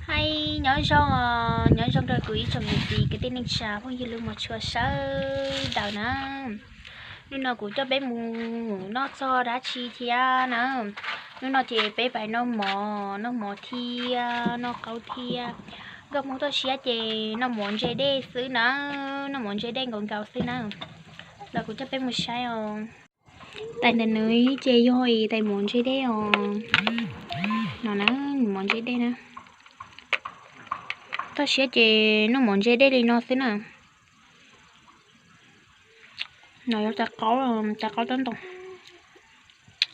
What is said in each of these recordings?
Hais nyob zoo, nyob zoo rau kuv ib tsoom niam txiv kwv tij neej tsa phooj ywg hlub mos tshua sawv daws na. Hnub no kuv coj peb mus noj txog dab tsi thiab na. Hnub no ces peb pais noj mov, noj mov thiab noj qaub thiab. Nkauj Hmoob toj siab ces noj mov ntse dej xwb na, noj mov ntse dej nkaus nkaus xwb na. Los kuv coj peb mus saib os. Tais ntawm nws ces yog tais mov ntse dej os. No na, mov ntse dej na. Toj siab ces noj mov ntse dej li no xwb na. No yog tais qaub, tais qaub tob ntoos.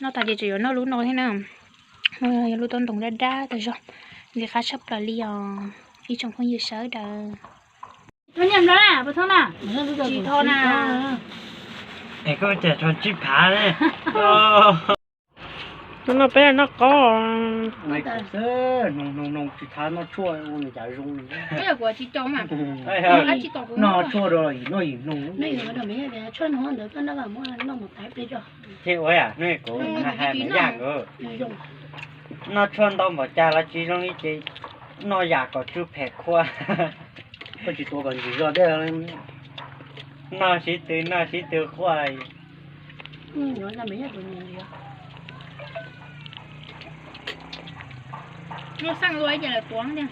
Noj tas ces tseem yuav noj lub no thiab na. Yog lub tob ntoos dab dab tas zog, ntxim qab tshaj plaws li os ib tsoom phooj ywg sawv daws. Tsis tho na. Es koj cas tho tsib phav ne? Hnub no peb noj qaub. Noj tshuaj rau yim noj yim hnoos. Ces ua yam ne, kuv hais mas yaj nkaus. Noj tshuaj ntau npaum cas los tsis zoo li ces noj yam kom tsw phem qhua. Koj tsis tuav kom ntsim zog thiab. Noj sib tw noj sib tw quaj. Noj xeej luaj ces lawv tuav tiag.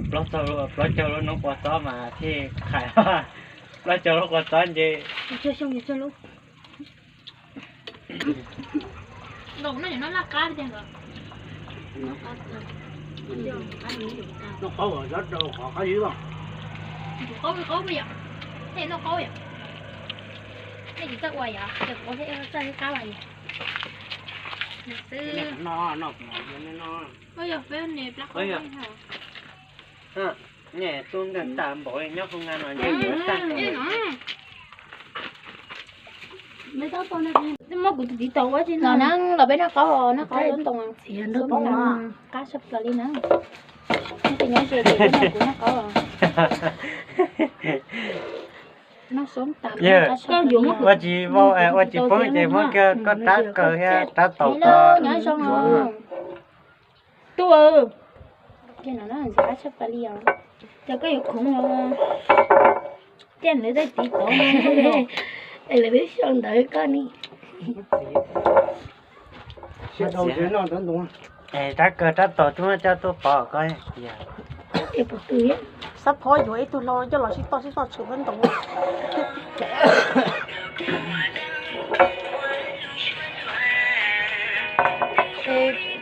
Plaub caug lub, plaub caug lub noob quav xob mas thiaj qhais. Plaub caug lub quav xob nce. Noj qaub, qaub yom. Tej noj qaub yom. Nej tsis txawj ua yom, ces kuv thiaj txawj qab ua yom. Xwb. Yog peb ne plab qaub. Nej tub nkeeg tag npaum li nyob hoo nga no nce yuav tag. Muab kuv tus txiv tau ua tsi no na, los peb noj qaub, noj qaub lub ntoo. Qab tshaj plaws li na. Nyob ze ces kuv noj qaub. Ua tsis vau, ua tsis poob ces muab kiag koj rab kaws thiab rab taus ko. Nyob zoo. Tub, ces no ntxim qab tshaj plaws li os. Ces koj yuav khoov os. Ces lawv tej txiv tov no, es lawv twb xyaum ntawv koj ni. Rab kaws rab taus twb muab coj tuaj pov koj. Xab phob yuav ib tug hlau coj los sib toj sib toj tshwm pab ntoo.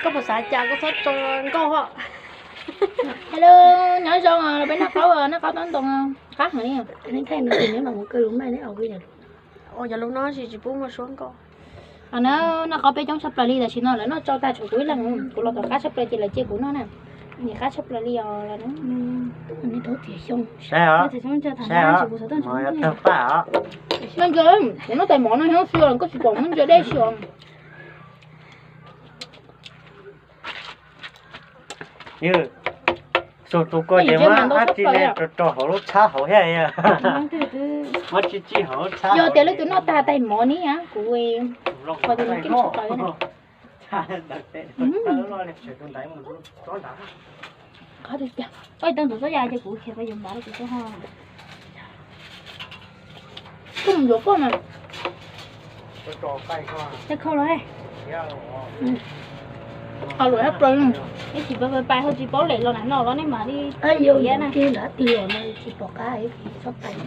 Koj puas xav cas koj txhob tso nkauj ho. Hello, nyob zoo, peb noj qaub, noj qaub tob ntoo, qab heev li. Yog lub no tsis tsis pub muaj suab nkauj. Noj qaub peb coob tshaj plaws li, tam sim no lawv noj tsau tag tshuav kuv ib leeg, kuv los tom qab tshaj plaws ces lawv cia kuv noj na. Ntxim qab tshaj plaws li os. Saib os, saib os, yog tawg paj os. Noj ntse, kuv noj tais mov no nyob xwb, koj tsis pom muab ntse dej xwb os. Yog, xus tus ko ces muab dab tsi ne rau rau hauv lub txhab hauv thiab. Muab tsij tsij hauv lub txhab. Yog tias leej twg noj tag tais mov ni kuv qhov tus no keeb tshaj plaws. Qhov tias, oj, tau ntxuav txob ya ces kuv khiav pab yuav npav rau kuv txob ho. Koj mus yuav koj mas. Tej khau los. Qhov luam hab plaws. Ib tsis pais pais ho tsis paub lem los na no los nej mam li. Ib yam no tsis pom qab tsis txhob pais.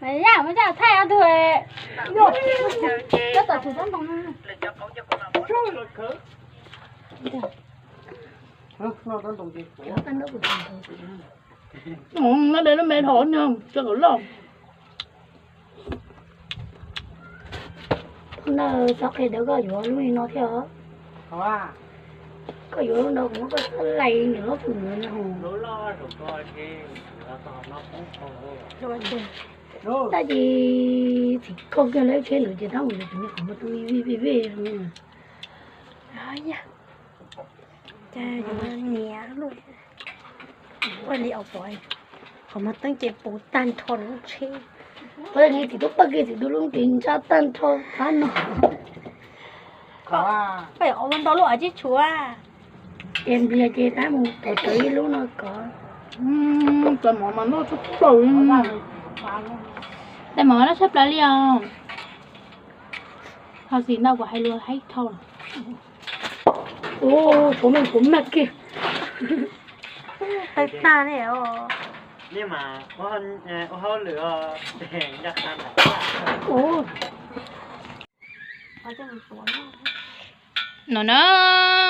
Yaj, muab coj thaij ob tug. Coj tom txhua tsob ntoo no. No de lub me dhau no, coj kom loj. Hnub no txhob qhia dawb koj yuav lub li no thiab os. Koj yuav lub no kuv muab koj txhab lais nws lub tus ntawd no. Tab sis txiv koj kiag lawv tsheb lawm ces tab mus tus niag qhov muag tu vij vij vij. Ua li os, qhov muag teeb ces puv tag nrho lub tsheb. Ua li txiv tub paj kiag txiv tub lub nqis ntsaj tag nrho qab no. Peb ua ntau lub os tsib tshuav. Ces npliag ces tab mus tov tawv ib lub no kov. Tais mov mas loj tshaj plaws. Tais mov loj tshaj plaws li os. Ho xis ntau kuv hais lus haib dhau. Ua, kuv mag, kuv mag kiag. Tawg tag li os. No na,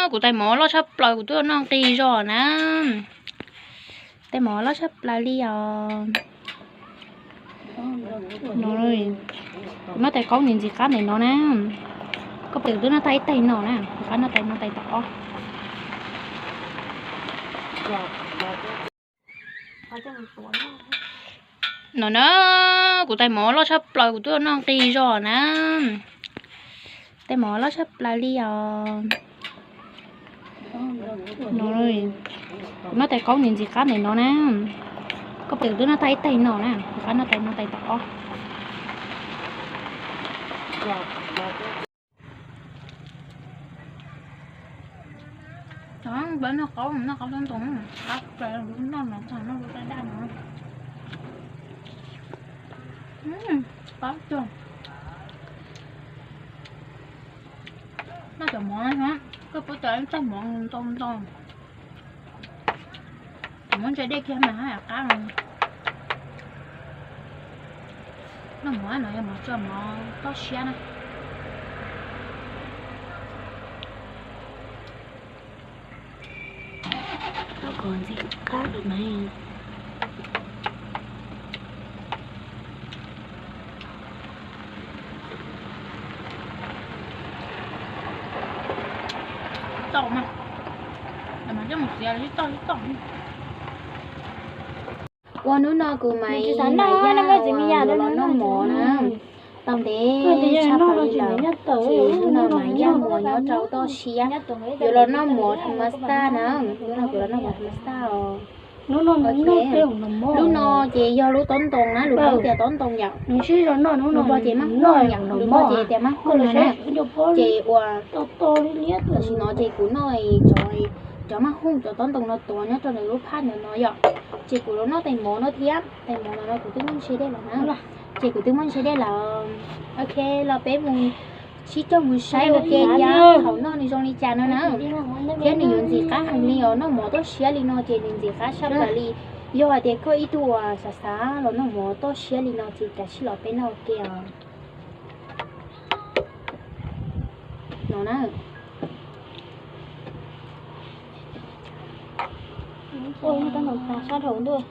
kuv tais mov loj tshaj plaws, kuv twb noj nqi zog na. Tais mov loj tshaj plaws li os. Kuv noj tais qaub nws ntxim qab ntawm no na. Koj pom kuv twb noj tag ib tais no na, ntxim qab noj tais no tais tom qab. No na, kuv tais mov loj tshaj plaws, kuv twb noj nqi zog na. Tais mov loj tshaj plaws li os. No, kuv noj tais qaub nws ntxim qab ntawm no na. Koj pom kuv twb noj tag ib tais no na, ntxim qab noj tais no tais tom qab. Noj qaub, noj qaub ntoo ntoo, qab plaws, noj no txog noj lub daj daj no. Qab tug. Noj cov mov na, koj pub cov ib txaig mov ntoo ntoo. Muab ntse dej kiag mas haj yam qab. Noj mov no yog mov tso mov toj siab na. Noj kom ntxim qab li mas. Ua hnub no kuv Maiv Yaj yuav los noj mov na. Tau ntev tshaj plaws li lawm, ces hnub no Maiv Yaj mus nyob rau toj siab, yuav los noj mov tham mas taj na. Hnub no kuv los noj mov tham mas taj os. Lub no ces yog lub tob ntoo na, lus Nplog tias tob ntoo yom. Lus Nplog ces mab hooj yom, lus Nplog ces tias mab hooj no na. Ces ua tam sim no ces kuv noj cov mab hooj cov tob ntoo no tuav nyob rau ntawm lub phaj ntawm no yom. Ces kuv los noj tais mov no thiab, tais mov no kuv twb muab ntse dej lawm na. Ces kuv twb muab ntse dej lawm. Ok, los peb mus sib cog mus saib ua ke thiab thaum noj nws zoo li cas no na. Thiab nws yuav ntxim qab heev li os, noj mov toj siab li no ces nws ntxim qab tshaj plaws li. Yog hais tias koj ib tug uas xav xav los noj mov toj siab li no ces kav tsij los peb noj ua ke os. No na. Ua ib tug ntoo tas sab dhau ntuj.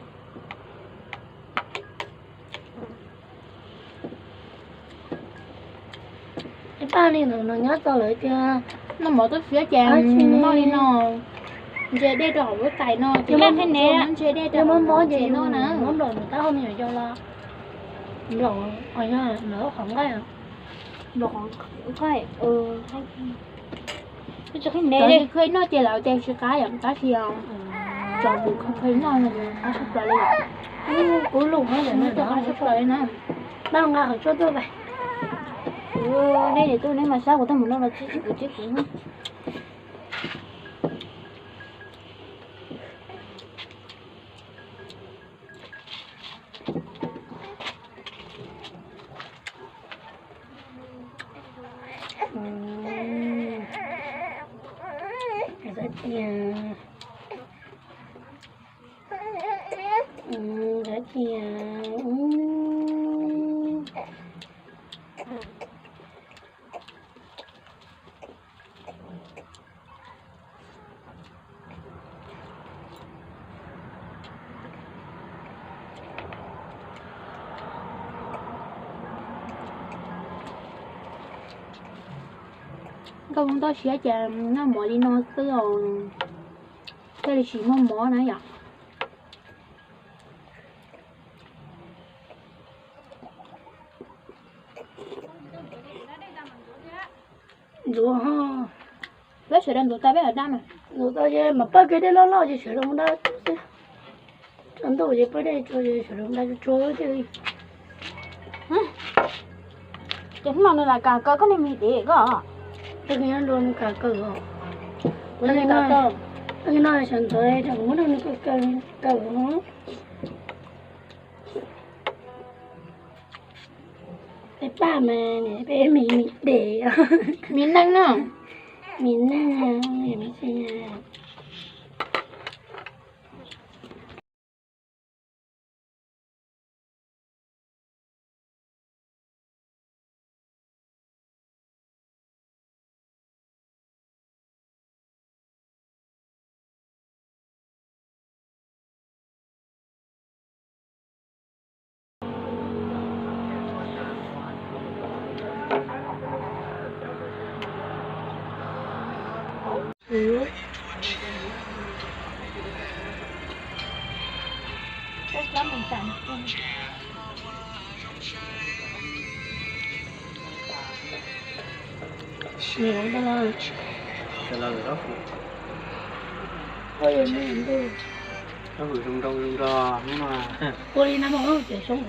Ib pab li no nyob tau lawm tiag. Noj mov toj siab ces noj li no, ntse dej rau hauv lub tais no ces ntse dej rau hauv ces noj na. Nplaum tab hau me nyuam yau los, nplaum, yog nplaum qhov nqaij, nplaum qhov nqaij. Koj noj ces lawv ces tsis qab yom, tab sis cov kuv kho noj no qab tshaj plaws li. Kuv lus qab tshaj plaws li na. Npaj nqa qhov tshuaj tuaj. Nej niam tuaj neb mas sab kuv tag mus noj los tsis tsis kuv tsis kuv. Ntxawm tiag, ntxawm tiag. Nkauj Hmoob toj siab ces noj mov li no xwb os, thiaj li tsis muaj mob na yom. Ntxuav ho. Peb sawv daws ntxuav tau peb hov dab mas. Ntxuav tau ces mam pab kiag dej loj loj ces sawv daws mus da xwb. Tsaus ntuj ces pab dej tsuag ces sawv daws mus da tsuag tsuag xwb. Ces hnub no nws lam kam kaw koj niag me dev koj. Tag kis no nws kam kaw os. Tag kis no sawv ntxov rau kuv muab rau nws kaw kaw kaw. Peb pab mas peb me me dev. Me neeg na. Me neeg, me txiv.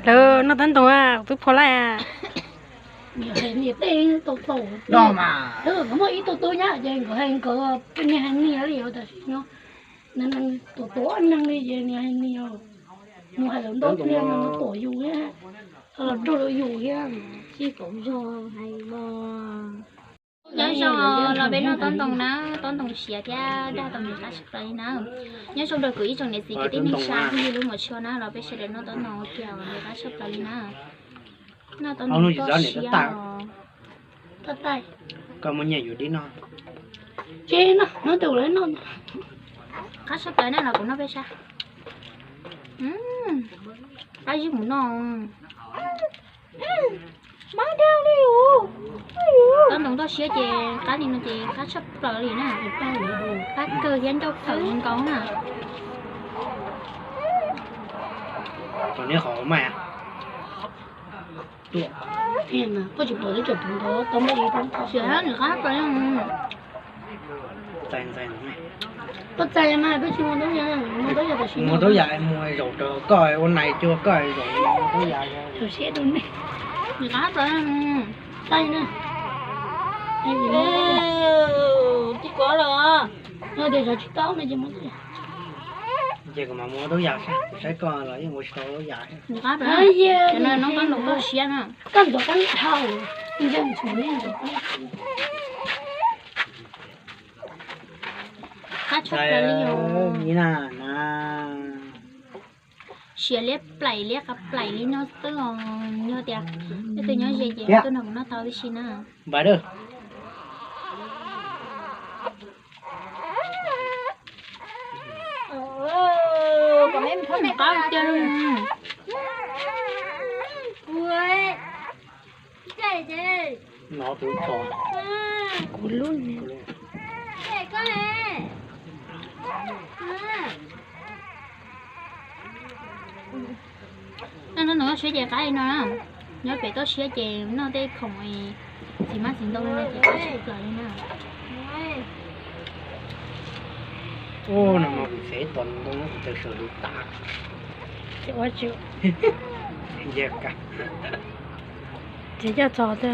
Lawv noj tab ntoo, twb pho laj. Muaj ib tug tub nyab ces nkawd hais nkawd niag hais nias li os, tam sim no tus tuav neeg li ces nias hais nias. Mus hais lawv ntau pliag no tuam yus thiab, los raug lawv yus thiab. Tsis paub zog hais os. Nyob zoo los peb noj tob ntoo na, tob ntoo siav thiab dag tau nws qab tshaj plaws li na. Nyob zoo rau kuv ib tsoom niam txiv kwv tij neej tsa phooj ywg lub muam tsho na, los peb sawv daws noj tob ntoo ua ke nws qab tshaj plaws li na. Noj tob ntoo toj siab os. Koj muaj nyiaj yuav dib noj. Qab tshaj plaws na, los kuv noj peb sab. Qab zib mus noj. Tob ntoo toj siab ces qab li no ces qab tshaj plaws li na. Qab kawg thiab ncauj tawm nkaus na. Kom neb qhov mas. Siav nws qab plaws. Mus taub yam mus zaum rau koj ua nais cua koj zaum mus taub yam. Nws qab plaws. Tsis kov los. Ces kuv mam mus ua taub yam saib, kuv saib koj los yeej ua tsis tau taub yam. Nws qab plaws. Cov no noob qab nraum toj siab na. Koj ntxuav qab dhau. Qab tshaj plaws li os. Siav liab plaim liab qab plaim li no xwb os. Yog tias leej twg nyob ze ces tuaj nrog kuv noj tau tib si na. Qab tiag. No tus tso. Kuv lub. Noj no siab ces qab li no na. Nyob pem toj siab ces noj tej khoom txiv hmab txiv ntoo li no ces qab tshaj plaws li na. Ua no mas kuv xav tos ntoo kuv tawm saum lub tas. Ces ua tsis. Ces coj txog tiag.